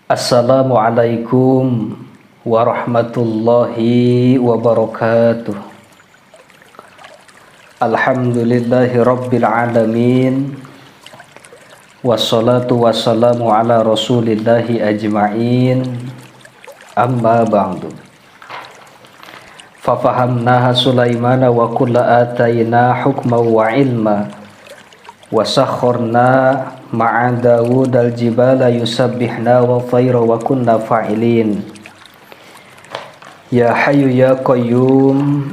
Assalamualaikum warahmatullahi wabarakatuh. Alhamdulillahi rabbil alamin. Wassalatu wassalamu ala rasulillahi ajma'in. Amma ba'du. Fafahamnaha Sulaimana wa kulla atayna hukma wa ilma. Wa sakharna ma'a Dawud al-jibala yusabbihna wa tayra wa kunna fa'ilin. Ya Hayyu ya Qayyum,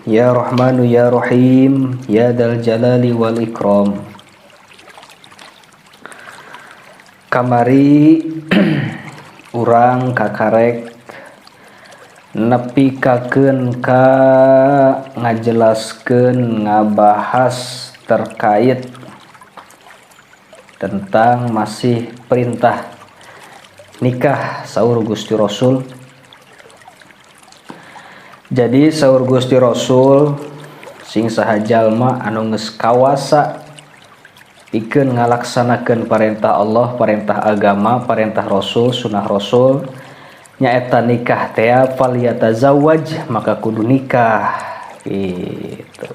ya Rahmanu ya Rahim, ya Dal Jalali wal Ikram. Kamari urang kakarek nepikakeun ka ngajelaskeun ngabahas terkait tentang masih perintah nikah saur Gusti Rasul. Jadi saur Gusti Rasul sing saha jalma anu geus kawasa pikeun ngalaksanakeun perintah Allah, perintah agama, perintah Rasul, sunah Rasul nyaeta nikah teh falyatazawwaj, maka kudu nikah gitu.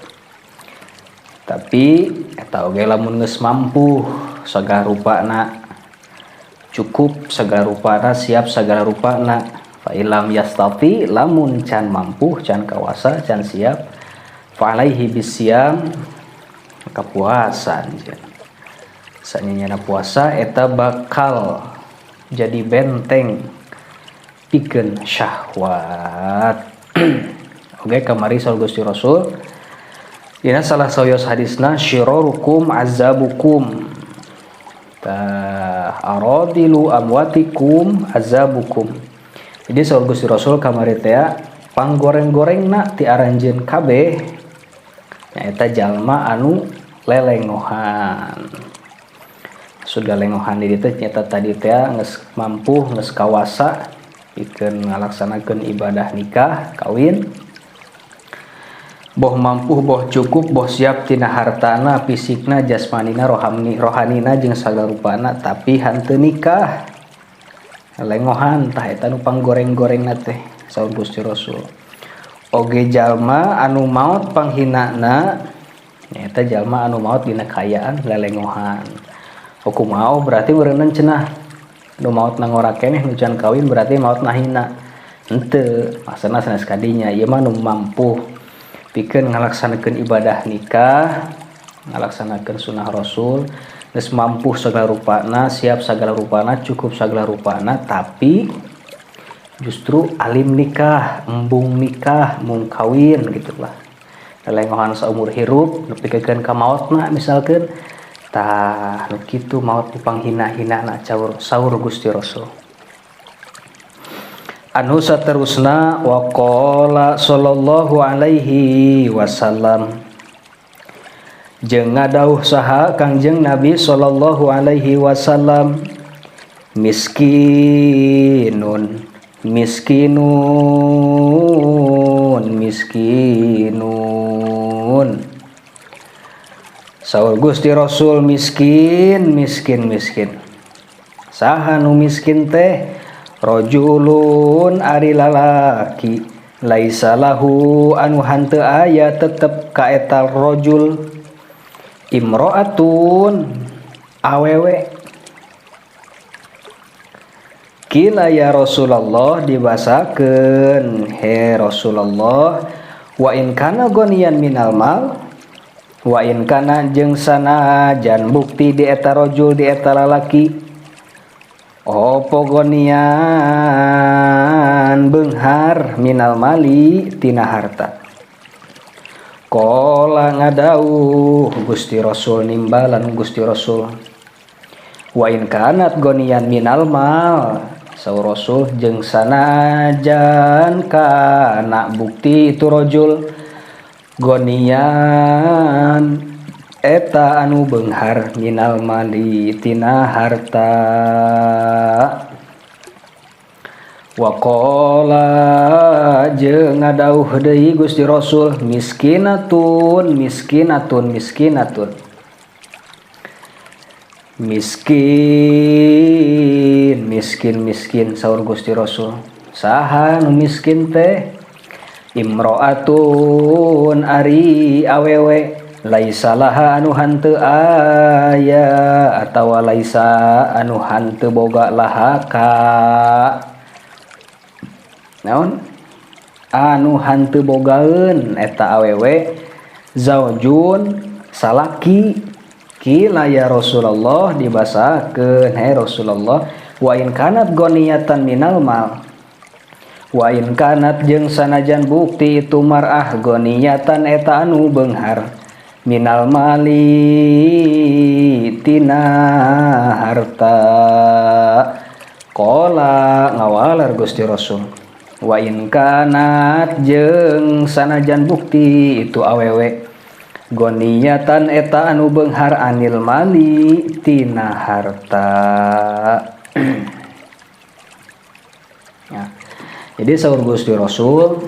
Tapi eta oge lamun geus mampu sagala rupana, cukup sagala rupana, siap sagala rupana. Fa ilam yastati, lamun can mampu, can kawasa, can siap, fa alaihi bisyam, maka puasa anjeun. Sanyana puasa eta bakal jadi benteng pikeun syahwat. Oke, kamari saur Gusti Rasul dina salah sawios hadisna syirarukum azabukum tah aradilu amwatikum azabukum. Jadi saur Gusti Rasul kamari teh panggoreng-gorengna ti aranjeun kabeh nyaeta jalma anu lelengohan. Sudah lengohan di ditu nyaeta tadi teh geus mampu, geus kawasa pikeun ngalaksanakeun ibadah nikah kawin, boh mampu, boh cukup, boh siap tina hartana, fisikna, jasmanina, rohani rohanina jeung sagala rupana, tapi hanteu nikah, lengohan. Tah eta nu panggoreng-gorengna teh saur Gusti Rasul. Oge jalma anu maot panghinana nyaeta jalma anu maot dina kaayaan lelengohan. Kumaha berarti meureunnan cenah nu maot na ngora keneh, nu can kawin berarti maot na hina? Henteu, maksudna sanes kadinya. Ieu mah nu mampu pikeun ngalaksanakeun ibadah nikah, ngalaksanakeun sunah Rasul, geus mampu sagala rupana, siap sagala rupana, cukup sagala rupana, tapi justru alim nikah, embung nikah, mung kawin gitulah, lelengohan saumur hirup nepikeun ka maotna misalkeun. Tah, nu kitu maot dipanghina-hina caur saur Gusti Rasul. Anu saterusna, waqala sallallahu alaihi wasallam, jeung ngadauh saha Kangjeng Nabi sallallahu alaihi wasallam, miskinun miskinun miskinun. Saur Gusti Rasul, miskin miskin miskin. Saha nu miskin teh? Rajulun ari lalaki, laisa lahu anu hanteu aya tetep ka eta rajul, imro'atun awewe. Kila ya Rasulullah, dibasakeun he Rasulullah, wa in kana ghaniyan minal mal, wa in kana jeung sanajan bukti di eta rajul, di eta lalaki, opo ghaniyan beunghar, minal mali tina harta. Qala, ngadauh Gusti Rasul, nimbalan Gusti Rasul, wa in kanat ghaniyan minal mal. Saur Rasul, jeung sanajan kana bukti itu rajul ghaniyan eta anu beunghar, minal mali tina harta. Waqala, jeung ngadauh deui Gusti Rasul, miskinatun miskinatun miskinatun. Miskin miskin miskin saur Gusti Rasul. Saha nu miskin teh? Imro'atun ari awewe laisa laha anu hanteu aya atawa laisa anu hanteu boga laha ka naon anu hanteu bogaeun eta awewe zaujun salaki. Kila ya Rasulullah, dibasakeun he Rasulullah, wa in kanat ghaniyatan minal mal, wa in kanat jeung sanajan bukti itu mar'ah ghaniyatan eta anu beunghar minal mali tina harta. Qala ngawalar Gusti Rasul, wa in kanat jeung sanajan bukti itu awewe ghaniyatan eta anu beunghar anil mali tina harta. Ya. Jadi saur Gusti Rasul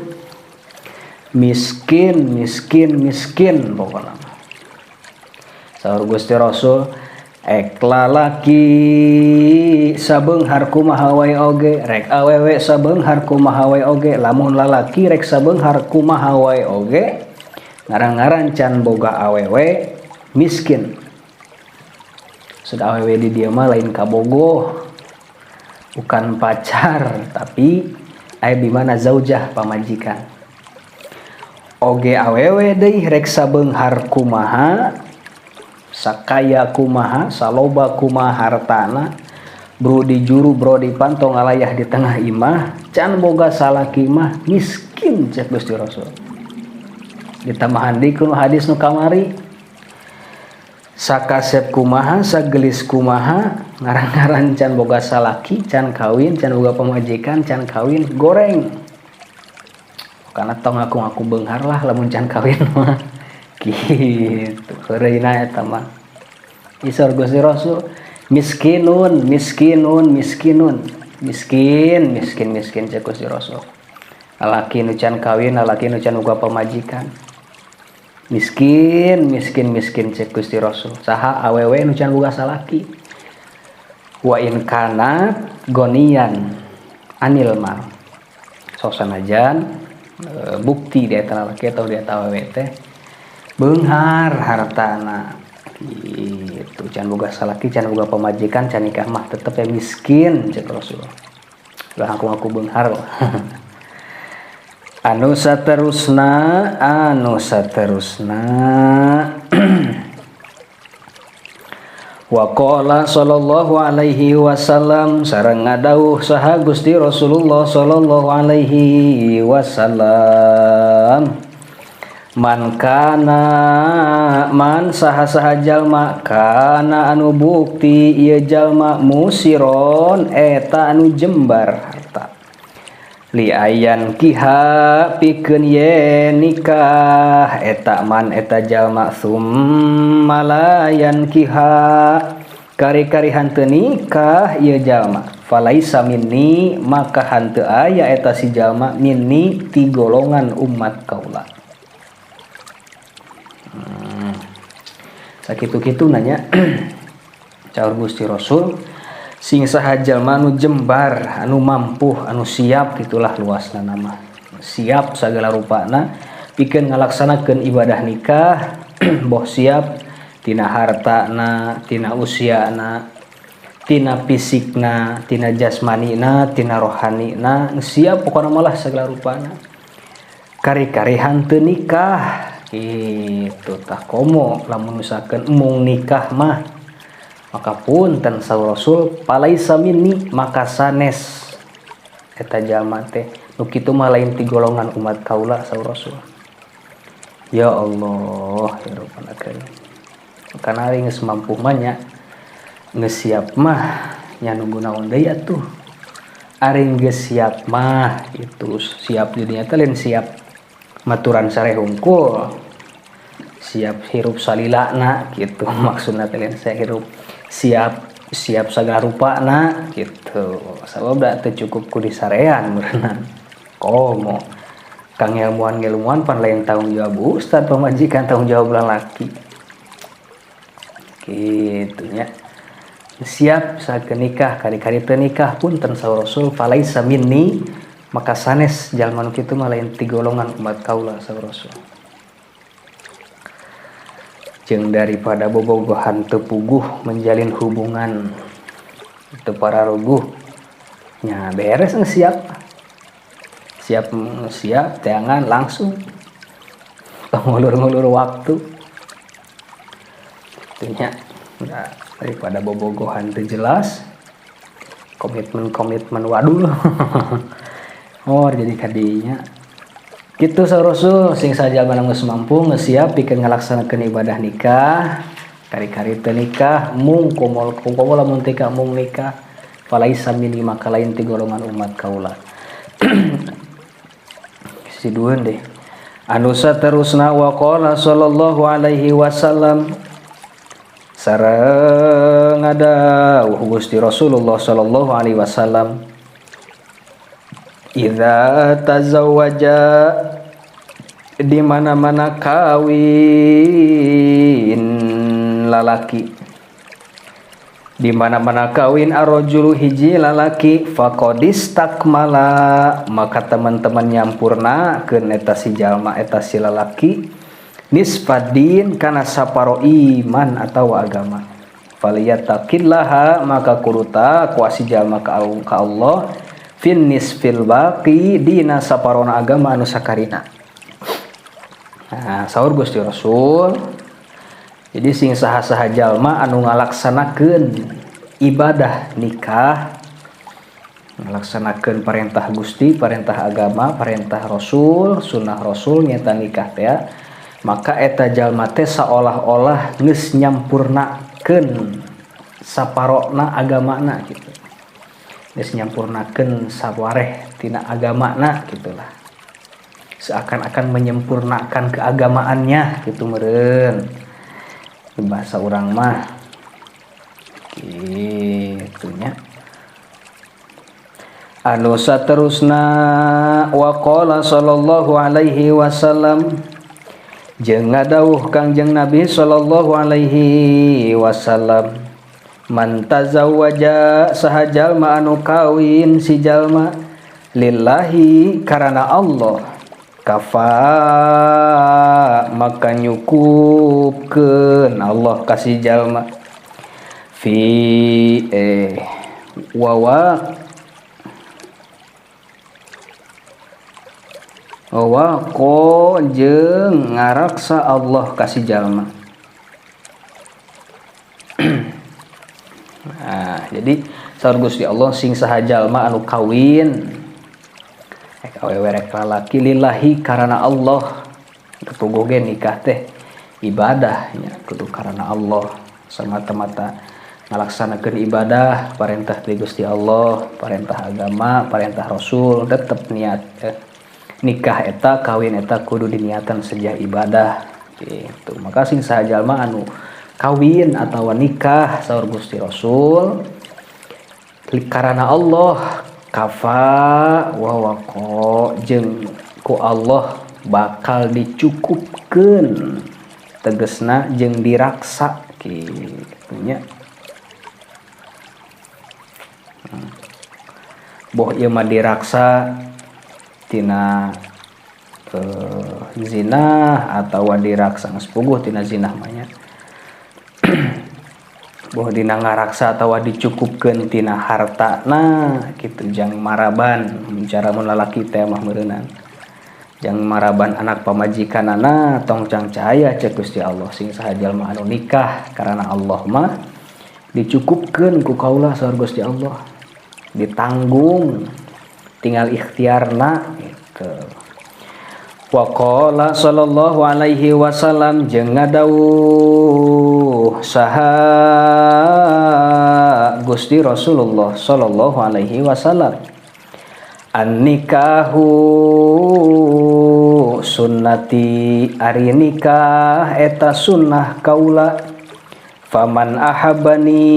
miskin miskin miskin pokokna. Saur Gusti Rasul ek lalaki sabeunghar kumaha wae oge, rek awewe sabeunghar kumaha wae oge, lamun lalaki rek sabeunghar kumaha wae oge, ngarang-ngaran can boga awewe miskin. Sudah awewe di dia mah lain kabogoh, bukan pacar, tapi aya di mana zaujah pamajikan. Oge awewe deui rek sabeunghar kumaha, sakaya kumaha, saloba kumaha hartana, bro di juru bro di pantong alayah di tengah imah, can boga salaki mah miskin cek Gusti Rasul. Ditambahan deui ku hadis nu kamari, sakasep kumaha, sagelis kumaha, ngarang-ngaran can boga salaki, can kawin, can boga pamajikan, can kawin, goreng. Karena tong ngaku-ngaku beunghar lah lamun can kawin mah. Gitu, heureuyna eta mah. Isor Gusti Rasul miskinun, miskinun, miskinun. Miskin, miskin, miskin cek Gusti Rasul. Lalaki nu can kawin, lalaki nu can boga pamajikan. Miskin, miskin, miskin cek Gusti Rasul. Saha awewe nu can boga salaki. Wa in kanat gonian anil mal. Sok sanajan bukti di eta lalaki atau di eta awewe teh beunghar hartana gitu, can boga salaki, can boga pamajikan, can nikah mah tetep ya miskin cek Rasul. Ulah ngaku-ngaku beunghar. Anu saterusna, anu saterusna. Wa qala sallallahu alaihi wasallam, sareng ngadawuh saha Gusti Rasulullah sallallahu alaihi wasallam, man kana man saha-saha jalma kana anu bukti ieu jalma musiron eta anu jembar harta li ayan kiha pikeun yen nikah eta man eta jalma summa layan kiha kari-kari hanteu nikah ieu jalma falaisa minni maka hanteu aya eta si jalma minni ti golongan umat kaula. Sakitu-kitu nanya caur Gusti Rasul sing saha jalma anu jembar, anu mampu, anu siap gitulah luasna nama. Siap sagala rupana pikeun ngalaksanakeun ibadah nikah, boh siap tina hartana, tina usiana, tina fisikna, tina jasmanina, tina rohanina, siap pokona malah sagala rupana. Kari-kari hanteu nikah gitu tah komo lamun misalkan embung nikah mah maka punten saur Rasul palaisa minni maka sanes eta jalma teh nu kitu mah lain ti golongan umat kaula saur Rasul. Ya Allah ya Rabbal alamin. Kana ari geus mampu mah nya geus siap mah nya nunggu naon deui atuh. Ari geus siap mah itu siap di dinya teh lain siap maturan sare hungkul, siap hirup salilana gitu maksudna teh lain saya hirup siap siap sagala rupana gitu. Sabab da teu cukup ku disarean meureunna. Komo kang ilmuan-ilmuan pan lain tanggung jawab ustad pamajikan tanggung jawab lalaki. Gitu nya. Siap saat nikah, kari-kari teu nikah, punten saur Rasul, falaisa minni, maka sanes jalma nu kitu mah lain ti golongan umat kaula saur Rasul. Jeung daripada bobogohan teu puguh menjalin hubungan teu pararuguh nya beres siap. Siap siap teangan langsung. Ngulur-ngulur waktu. Itunya nah, daripada bobogohan teu jelas komitmen-komitmen waduh. Oh jadi kadinya kitu saur Rasul, sing sajalma geus mampu geus siap pikeun ngalaksanakeun ibadah nikah, kari-kari teu nikah mung komol komo lamun teu mung nikah falaisa minni, maka lain ti golongan umat kaula. Sidueun deh anu saterusna. Waqala sallallahu alaihi wasallam, sareng ngadawuh Gusti Rasulullah sallallahu alaihi wasallam, idza tazawwaja, di mana-mana kawin lalaki, di mana-mana kawin arrojulu hiji lalaki, faqadis takmala, maka teman-teman nyampurnakeun eta si jalma, eta si lalaki, nisfadin kana saparo iman atau agama. Falyattaqillaha, maka kudu takwa si jalma ka Allah, fin nisfil baqi, dina saparona agama anu sakarina. Nah, saur Gusti Rasul, jadi sing saha-saha jalma anu ngalaksanakeun ibadah nikah, ngalaksanakeun perintah Gusti, perintah agama, perintah Rasul, sunnah Rasul nyata nikah teh, maka eta jalma teh seolah-olah geus nyampurnakeun saparona agamana gitu. Geus nyampurnakeun sawareh tina agamana gitulah. Seakan-akan menyempurnakan keagamaannya gitu meureun. Bahasa urang mah gitu nya. Anu saterusna, waqala sallallahu alaihi wasallam, jeung ngadawuh Kangjeng Nabi sallallahu alaihi wasallam, man tazawwaja, saha jalma anu kawin si jalma, lillahi, karana Allah, kafa, maka nyukupkeun Allah ka si jalma, fi wawa waqo, jeung ngaraksa Allah ka si jalma. Nah, jadi saur Gusti Allah, sing saha jalma anu kawin rek awewe rek lalaki, lillahi, karena Allah. Puguh ge nikah teh ibadah nya, kudu karena Allah semata-mata, ngalaksanakeun ibadah perintah ti Gusti Allah, perintah agama, perintah Rasul. Tetep niat nikah eta, kawin eta kudu diniatan sejak ibadah gitu. Maka sing saha jalma anu kawin atau nikah, saur Gusti Rasul, karena Allah, kafa wa waqo, jeung ku Allah bakal dicukupkeun, tegesna jeung diraksa kitu nya. Boh ieu mah diraksa tina zina atawa diraksa geus puguh tina zina mah nya. Boh dina ngaraksa atawa dicukupkeun tina hartana kitu, jang maraban cara mun lalaki teh mah meureunan jang maraban anak pamajikanana, tong cangcaya. Cek Gusti Allah, sing saha jalma anu nikah karena Allah mah dicukupkeun ku kaula, saur Gusti Allah, ditanggung, tinggal ikhtiarna gitu. Waqala sallallahu alaihi wasallam, jeung ngadawuh saha Gusti Rasulullah sallallahu alaihi wasallam, an nikahu sunnati, ari nikah eta sunnah kaula, faman ahabbani,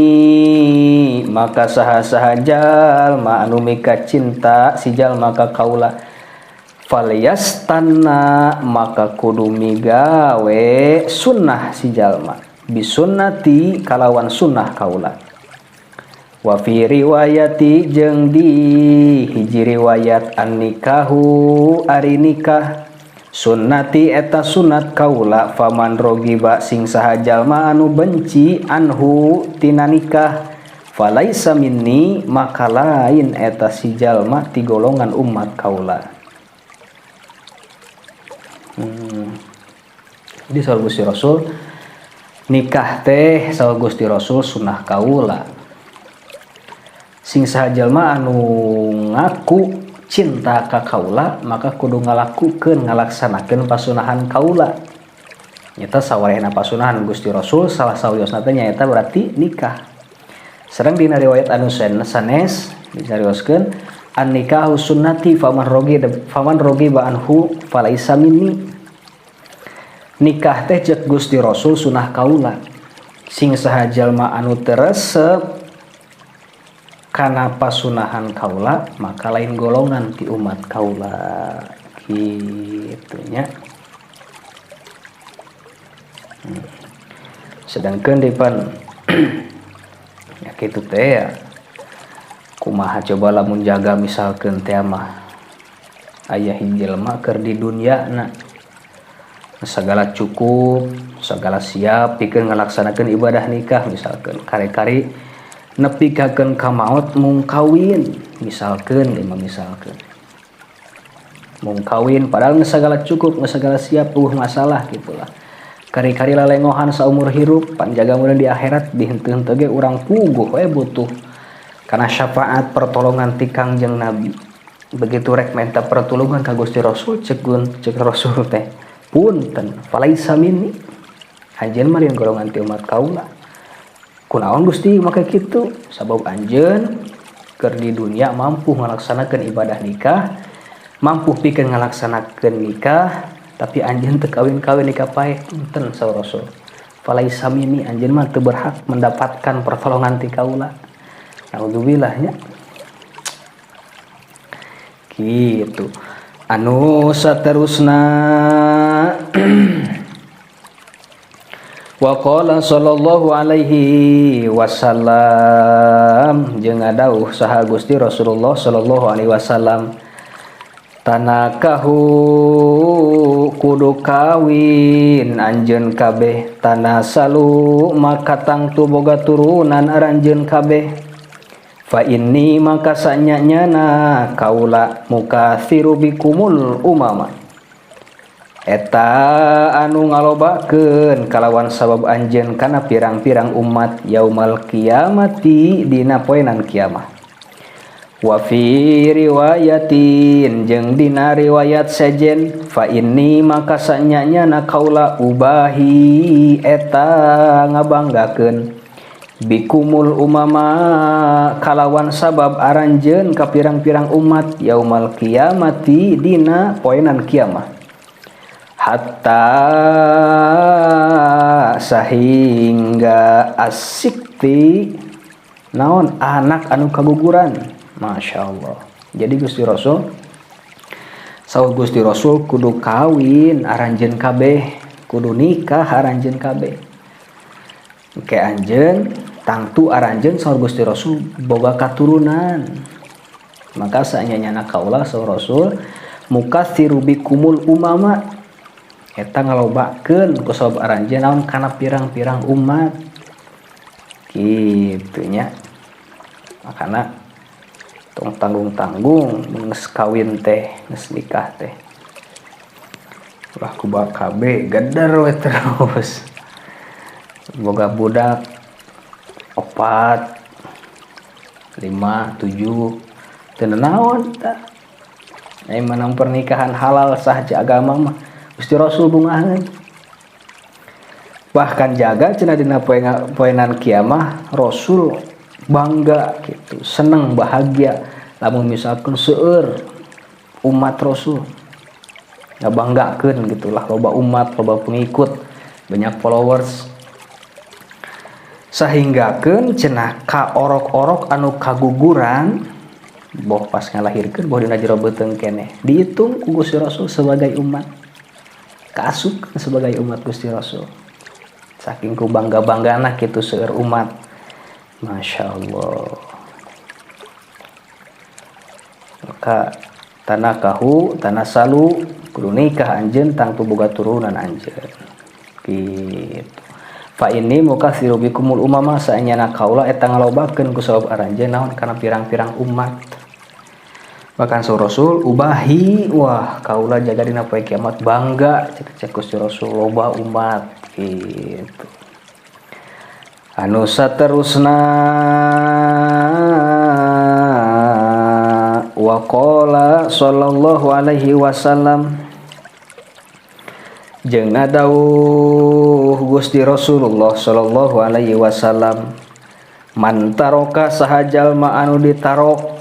maka saha-saha jalma anu mika cinta si jalma ka kaula, falyastanna, maka kudu migawe sunnah si jalma, bisunnati, kalawan sunnah kaula. Wa fi riwayati jeung di hiji riwayat an nikahu ari nikah sunnati eta sunat kaula faman rogiba sing saha jalma anu benci anhu tina nikah falaisa minni maka lain eta si jalma ti golongan umat kaula. Jadi saur Gusti Rasul nikah teh saur Gusti Rasul sunah kaula. Sing saha jalma anu ngaku cinta ka kaula maka kudu ngalakukeun ngalaksanakeun pasunahan kaula. Nyata sawarehna pasunahan Gusti Rasul salah sawiosna teh nyaeta berarti nikah. Sareng dina riwayat anu sanes disarioskeun an nikahu sunnati faman rogi ba anhu falaisa minni. Nikah teh cek Gusti Rasul sunah kaula. Sing saha jalma anu teu resep kana pasunahan kaula maka lain golongan ti umat kaula kitu nya. Sedangkan depan ya kitu teh ya kumaha coba lamun jaga misalkeun teh mah aya hiji jelema keur di dunya na segala cukup segala siap pikeun ngalaksanakeun ibadah nikah misalkeun kari-kari nepikakeun ka maot mung kawin misalkeun lima misalkeun mung kawin padahal geus segala cukup geus segala siap eueuh masalah gitulah kari-kari lalengohan saumur hirup panjaga mun di akhirat dihenteu-henteu ge urang puguh we butuh kana syafaat pertolongan ti Kangjeng Nabi. Begitu rek minta pertolongan ka Gusti Rasul cek Rasul teh punten falaisa minni anjeun mah lain golongan ti umat kaula. Kunaon Gusti make kitu? Sabab anjeun keur di dunia mampu ngalaksanakeun ibadah nikah, mampu pikeun ngalaksanakeun nikah, tapi anjeun teu kawin-kawin nikah paeh punten saur Rasul. Falaisa minni anjeun mah teu berhak mendapatkan pertolongan ti kaula. Naudzubillah nya. Kitu. Anu saterusna wa qala sallallahu alaihi wasallam jeung ngadauh saha Gusti Rasulullah sallallahu alaihi wasallam tanakahu kudu kawin anjeun kabeh tanasalu maka tangtu boga turunan aranjeun kabeh fa inni maka sanyanyana kaula mukathiru bikumul umama eta anu ngalobakeun kalawan sabab anjeun kana pirang-pirang umat yaumal kiamati dina poenan kiamah. Wa fi riwayatin jeung dina riwayat sejen fa inni maka sanyanyana kaula ubahi eta ngabanggakeun bikumul umama kalawan sabab aranjeun ka pirang-pirang umat yaumal kiamati dina poenan kiamah hatta sehingga asikti naon anak anu kaguguran. Masya Allah. Jadi Gusti Rasul saur Gusti Rasul kudu kawin aranjeun kabeh, kudu nikah aranjeun kabeh. Ke anjeun tangtu aranjeun saur Gusti Rasul boga katurunan. Maka saanyana kaula saur Rasul mukatsiru bikumul umama eta ngalobakeun ku sabab aranjeun naon kana pirang-pirang umat. Kitu nya. Makana tong tanggung-tanggung geus kawin teh, geus nikah teh. Ulah ku KB geder we terus. Boga budak 4, 5, 7 teu naon tah. Ai menang pernikahan halal sah agama mah Gusti Rasul bungaheun. Bahkan jaga cenah dina poenan kiamah Rasul bangga gitu, seneng bahagia lamun misalkan seueur umat Rasul ngabanggakeun gitulah, loba umat, loba pengikut, banyak followers. Sahinggakeun cenah ka orok-orok anu kaguguran boh pas ngalahirkeun boh dina jero beuteung keneh dihitung ku Gusti Rasul sebagai umat, kaasup sebagai umat Gusti Rasul. Saking ku bangga-banggana kitu seueur umat. Masya Allah. Maka tanakahu tanasalu kudu nikah anjeun tangtu boga turunan anjeun gitu. Fa inni mukatsiru bikumul umama saenyana kaula eta ngalobakeun ku sabab aranjeun naon kana pirang-pirang umat. Bahkan saur Rasul ubahi wah kaula jaga dina poe kiamat bangga cek Gusti Rasul loba umat gitu. Anu saterusna wa qala sallallahu alaihi wasallam jeung ngadawuh Gusti Rasulullah sallallahu alaihi wasallam man taroka saha jalma anu ditarok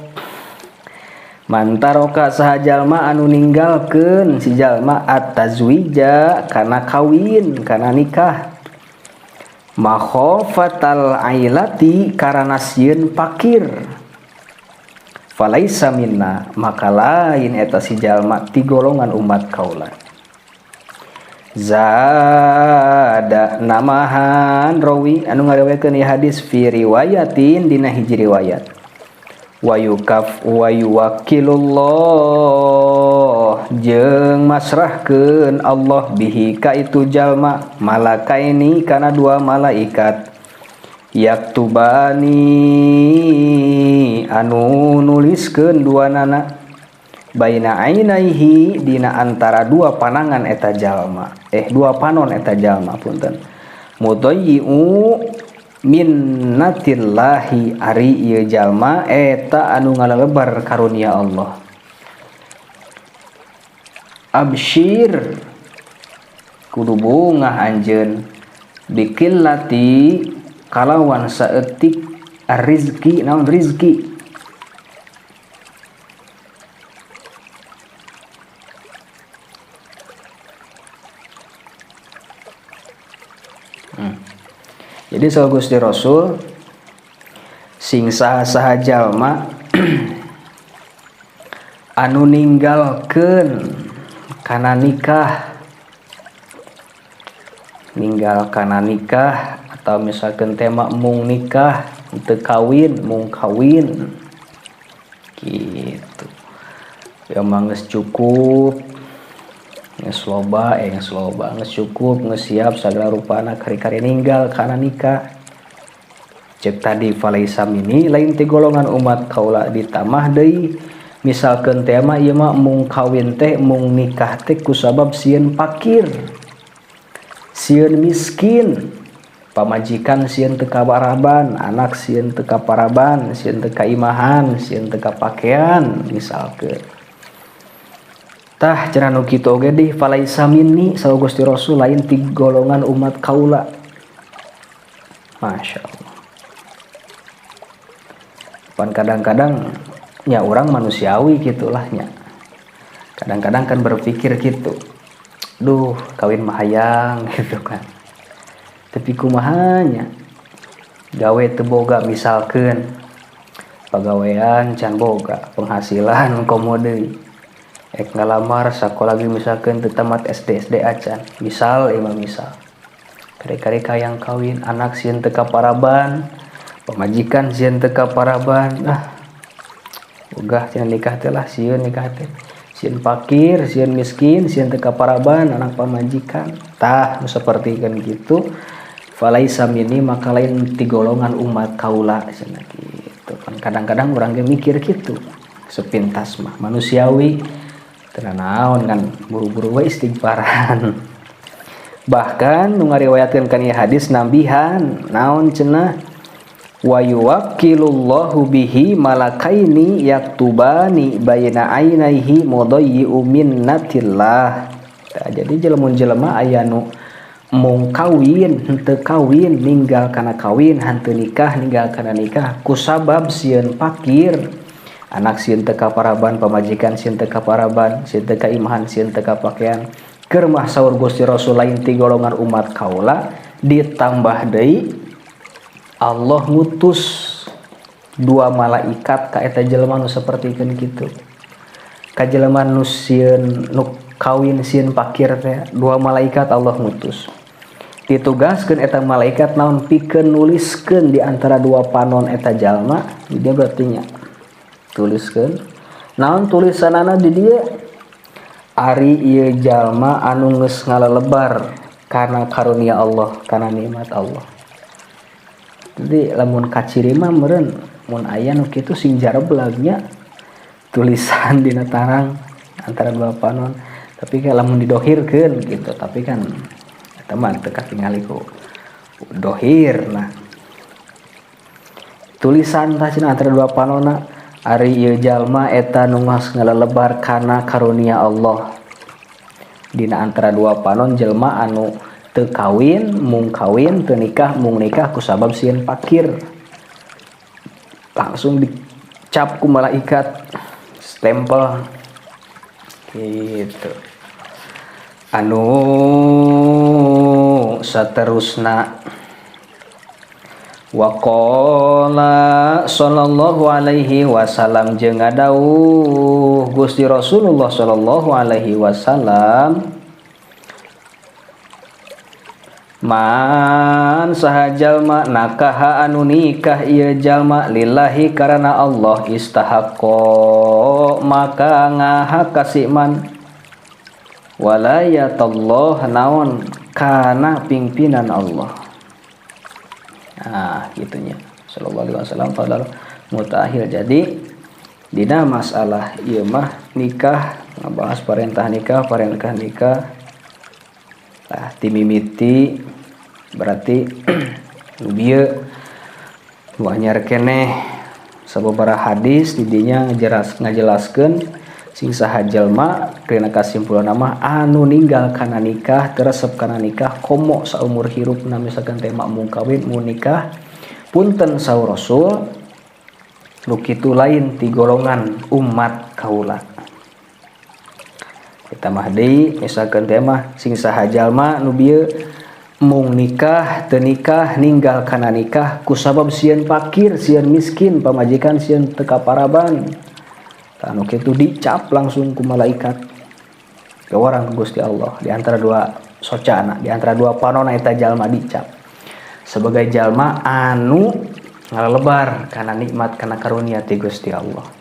man taroka saha jalma anu ninggalkeun si jalma at-tazwija kana kawin kana nikah makhofatal ailati karana sieun pakir falaisa minna maka lain eta si jalma ti golongan umat kaula. Zada namahan rawi anu ngariwayatkeun ieu hadis fi riwayatin dina hiji riwayat wa yukaf wa yuwakilullah jeung masrahkeun Allah bihi ka itu jalma malakaini kana dua malaikat yaktubani anu nuliskeun dua nana baina ainaihi dina antara dua panangan eta jalma dua panon eta jalma punten mudayyi'u minnatillahi ari ieu jalma eta anu ngalelebar karunia Allah. Absyir kudu bungah anjeun bikillati kalawan saeutik arrizki naon rizki. Jadi saur Gusti Rasul sing saha-saha jalma anu ninggalkeun kana nikah, ninggal kana nikah atau misalkan tema mung nikah teu kawin mung kawin gitu ya mah geus cukup geus loba geus loba geus cukup geus siap sagala rupana kari-kari ninggal kana nikah. Cek tadi falaisa mini lain ti golongan umat kaula ditamah deui misalkeun tema ieu mah mung kawin teh mung nikah teh kusabab sieun pakir sieun miskin pamajikan sieun teu kabaraban anak sieun teu kaparaban sieun teu kaimahan sieun teu kapakean misalkeun. Tah cenah nu kitu oge dih falaisa minni saur Gusti Rasul lain ti golongan umat kaula. Masya Allah. Pan kadang-kadang nya urang manusiawi gitulah nya. Kadang-kadang kan berpikir gitu. Duh, kawin mah hayang gitu kan. Tapi kumaha nya? Gawe teu boga misalkeun. Pagawean can boga, penghasilan komo deui. Ek ngalamar sakola ge misalkeun teu tamat SD SD acan. Misal ieu mah misal. Kari-kari hayang kawin, anak sieun teu kaparaban, pamajikan sieun teu kaparaban. Ah. Ogah cenah nikah teh lah sieun nikah teh. Sieun pakir, sieun miskin, sieun teu kaparaban, anak pamajikan. Tah nu sapertikeun kitu falaisa minni maka lain ti golongan umat kaula cenah kitu. Kan kadang-kadang urang ge mikir kitu. Sepintas mah manusiawi. Teu naon kan buru-buru we istighfaran. Bahkan nu ngariwayatkeun kana ieu hadis nambihan naon cenah wa yuwakkilullahu bihi malakaini yaktubani baina ainaihi mudayyi'u minnatillah. Tah, jadi jelema-jelema aya nu mung kawin henteu kawin ninggal kana kawin henteu nikah ninggal kana nikah kusabab sieun pakir anak sieun teu kaparaban pamajikan sieun teu kaparaban sieun teu kaimahan sieun teu kapakean keur mah saur Gusti Rasul lain ti golongan umat kaula ditambah deui Allah ngutus dua malaikat ka eta jelema nu sapertikeun kitu ka jelema nu sieun nu kawin sieun pakir teh dua malaikat Allah ngutus ditugaskeun eta malaikat naon pikeun nuliskeun di antara dua panon eta jalma dia berarti nya tuliskeun Naon tulisanana di dieu? Ari ieu jalma anu geus ngalelebar kana karunia Allah, kana nikmat Allah. Jadi lamun kaciri mah meureun mun aya nu kitu sing jareblagnya tulisan dina tarang antara dua panon, tapi kan lamun didohirkeun gitu, tapi kan eta mah teu katingali ku dohir. Nah, tulisan tah cenah antara dua panona, ari ieu jalma eta nu geus ngalelebar kana karunia Allah. Dina antara dua panon jelma anu teu kawin mung kawin, teu nikah mung nikah kusabab sieun pakir, langsung dicap ku malaikat, stempel gitu. Anu saterusna, waqala sallallahu alaihi wasallam, jeung ngadawuh Gusti Rasulullah sallallahu alaihi wasallam, man saha jalma nakaha anu nikah ieu jalma lillahi karana Allah, istahaqqo maka ngahak kasiman walayatullah naon kana pimpinan Allah. Nah, gitunya sallallahu alaihi wasallam fadal mutakhir. Jadi dina masalah ieu mah nikah, ngabahas perintah nikah, perintah nikah. Nah, timimiti berarti nu bieu nu anyar keneh sababaraha hadis didinya ngajelaskeun sing saha jalma dina kasimpulan mah anu ninggal kana nikah, teresep kana nikah komo saumur hirupna, misalkan teh mung kawin mung nikah, punten saur Rasul nu kitu lain ti golongan umat kaula. Kita mah deui misalkan teh mah sing saha jalma nu bieu mung nikah teu nikah ninggal kana nikah kusabab sieun fakir, sieun miskin, pamajikan sieun teu kaparaban, anu kitu dicap langsung ku malaikat ke orang ke Gusti Allah di antara dua socana, di antara dua panona eta jalma dicap sebagai jalma anu ngalelebar kana nikmat, kana karunia ti Gusti Allah.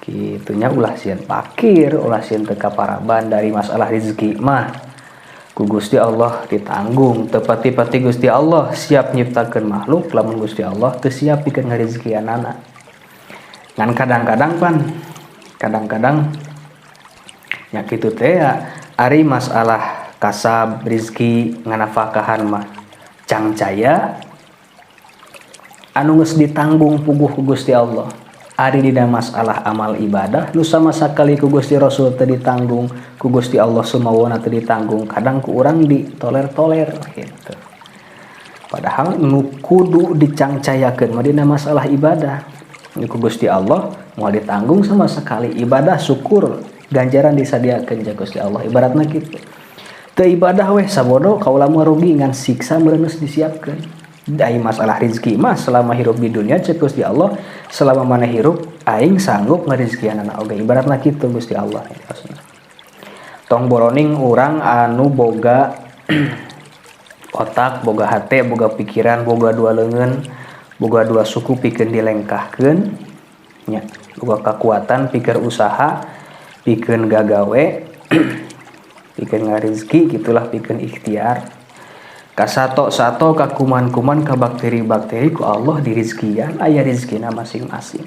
Gitunya, ulah sieun fakir, ulah sieun teu kaparaban. Dari masalah rezeki mah ku Gusti Allah ditanggung. Tepati-pati Gusti Allah siap nyiptakeun makhluk lamun Gusti Allah teu siap pikeun ngarezekianana. Ngan kadang-kadang pan kadang-kadang nya kitu teh ya, ari masalah kasab rezeki nganafakahan mah cangcaya anu geus ditanggung puguh ku Gusti Allah. Ari dina masalah amal ibadah nu sama sakali ku Gusti Rasul teu ditanggung ku Gusti Allah, sumawona teu ditanggung, kadang ku urang ditoler-toler gitu. Padahal nu kudu dicangcayakeun mah dina masalah ibadah nu ku Gusti Allah moal ditanggung sama sekali. Ibadah syukur ganjaran disadiakeun ja Gusti Allah, ibaratna kitu. Teu ibadah weh sabodo kaula mah rugi, ngan siksa meureun geus disiapkeun. Dari masalah rezeki mah selama hirup di dunia cek Gusti Allah, selama mana hirup aing sanggup ngarezekianana oge, ibaratna kitu Gusti Allah. Tong boroning urang anu boga otak, boga hate, boga pikiran, boga dua leungeun, boga dua suku pikeun dilengkahkeun nya, boga kekuatan pikir usaha, pikeun gagawe, pikeun ngarizki gitulah, pikeun ikhtiar. Kasato-sato, kakuman-kuman, ka bakteri-bakteri ku Allah dirizkian, aya rizkina masing-masing.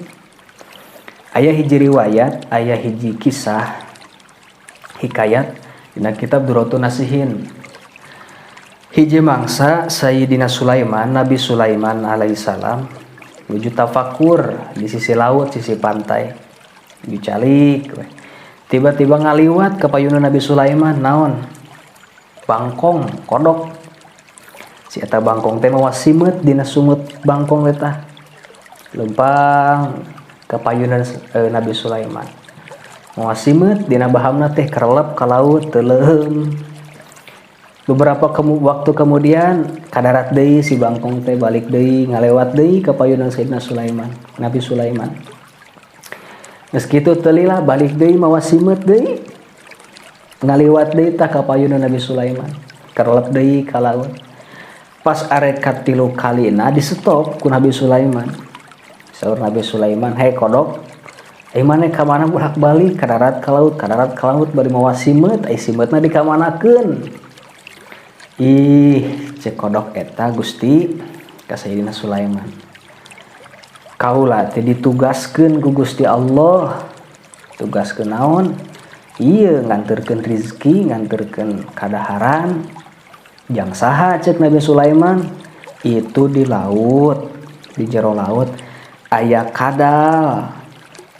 Aya hiji riwayat, aya hiji kisah hikayat dina kitab Durotun Nasihin. Hiji mangsa Sayyidina Sulaiman, Nabi Sulaiman alaihissalam nuju tafakur di sisi laut, sisi pantai, dicalik we. Tiba-tiba ngaliwat ke payunan Nabi Sulaiman naon, bangkong, kodok. Si eta bangkong teh mawa simeut dina sungut bangkong eta, lempang ke payunan Nabi Sulaiman mawa simeut dina bahamna teh, kerelep ka laut, teuleum. Beberapa waktu kemudian kadarat deui si bangkong teh, balik deui, ngalewat deui ka payunan Sayyidina Sulaiman, Nabi Sulaiman. Geus kitu teu lila balik deui mawa simeut deui, ngaliwat deui tah ka payunan Nabi Sulaiman, kerelep deui ka laut. Pas arek katilu kalina di stop ku Nabi Sulaiman. Saur Nabi Sulaiman, "Hei kodok, Ai maneh ka mana bolak-balik ka darat ka laut, ka darat ka laut bari mawa simeut, ai simeutna dikamanakeun? Ih, cek kodok eta, Gusti, ka Sayyidina Sulaiman. Kaula teh ditugaskeun ku Gusti Allah. Tugaskeun naon? Ieu nganterkeun rizki, nganterkeun kadaharan. Jang saha, cek Nabi Sulaiman? Itu di laut, di jero laut aya kadal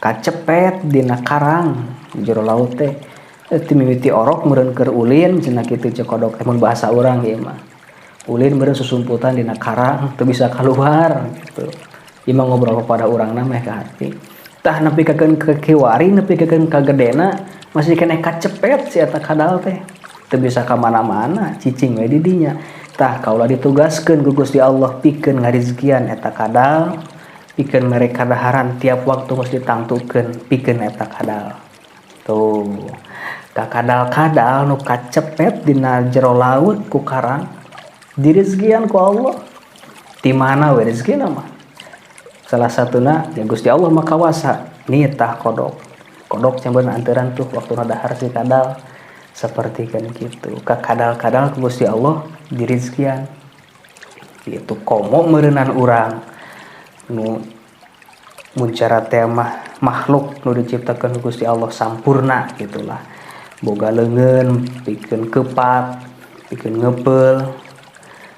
kacepet dina karang di jero laut teh. Ti mimiti orok meureun keur ulin cenah kitu cek kodok, mun bahasa urang ieu mah. Ulin meureun susumputan dina karang teu bisa keluar gitu. Ieu mah ngobrol kepada urangna meh ka hati. Tah, nepi kakeun ke kiwari, nepi kakeun ka gedena masih keneh kacepet si eta kadal teh. Teu bisa ka mana-mana, cicing we di dinya. Tah, kaula ditugaskeun ku Gusti Allah pikeun ngarizkian eta kadal, pikeun mere kadaharan tiap waktu geus ditangtukeun pikeun eta kadal. Tuh. Ka kadal-kadal nu kacepet dina jero laut ku karang dirizkian ku Allah. Di mana we rezekina mah? Salah satuna ya Gusti Allah mah kawasa nitah kodok. Kodok cambeun anteran tuh waktu dahar si kadal, seperti kan gitu. Ka kadal-kadal ku Gusti Allah dirizkian. Itu komo meureunan urang nu mun cara teh mah makhluk nu diciptakeun ku Gusti Allah sampurna gitulah. Boga leungeun pikeun kepat, pikeun ngepeul,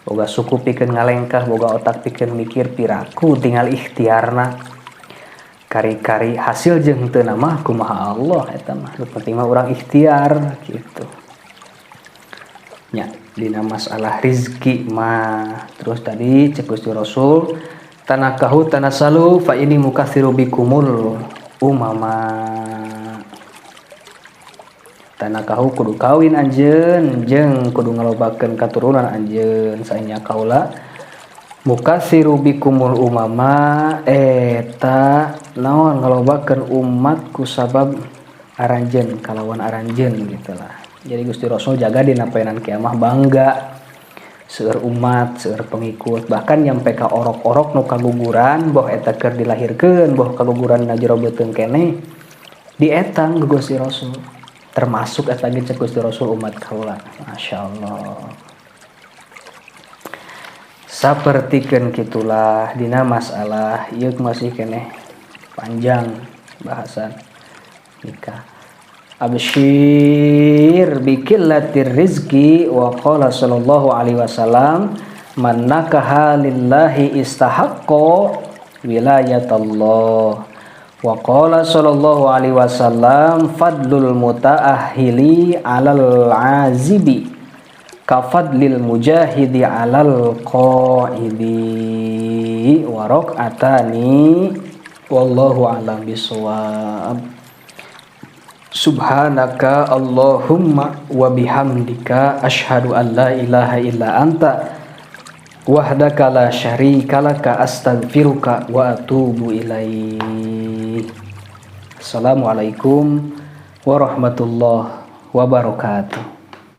boga suku pikeun ngalengkah, boga otak pikeun mikir, piraku tinggal ikhtiarna. Kari-kari hasil jeung teu mah kumaha Allah eta mah. Nu penting mah urang ikhtiar gitu. Nya, dina masalah rizki mah. Terus tadi cek Gusti Rasul, tanakahu tanasalu fa inni mukatsiru bikumul umama. Tanakahu, kudu kawin anjeun jeung kudu ngalobakeun katurunan anjeun, saenya kaula mukatsiru bikumul umama, eta naon, ngalobakeun umat ku sabab aranjeun, kalawan aranjeun gitulah. Jadi Gusti Rasul jaga dina paenan kiamah bangga seueur umat, seueur pengikut, bahkan nyampe ka orok-orok nu kaguguran, boh eta keur dilahirkeun, boh kaguguran dina jero beuteung keneh dietang ku Gusti Rasul. Termasuk eta ge cek Gusti Rasul umat kaula. Masya Allah. Sapertikeun kitulah dina masalah ieu, masih keneh panjang bahasan nikah. Absyir biqillatir rizki. Wa qala sallallahu alaihi wasallam, man nakaha lillahi istahaqqa wilayatallah. Wa qala sallallahu alaihi wasallam, fadlul mutaahhili alal azibi kafadlil mujahidi alal qaidi wa raq'atani. Wallahu a'lam bisawab. Subhanaka Allahumma wa bihamdika, asyhadu an la ilaha illa anta wahdaka la syarika laka, astaghfiruka wa atubu ilaik. Assalamualaikum warahmatullahi wabarakatuh.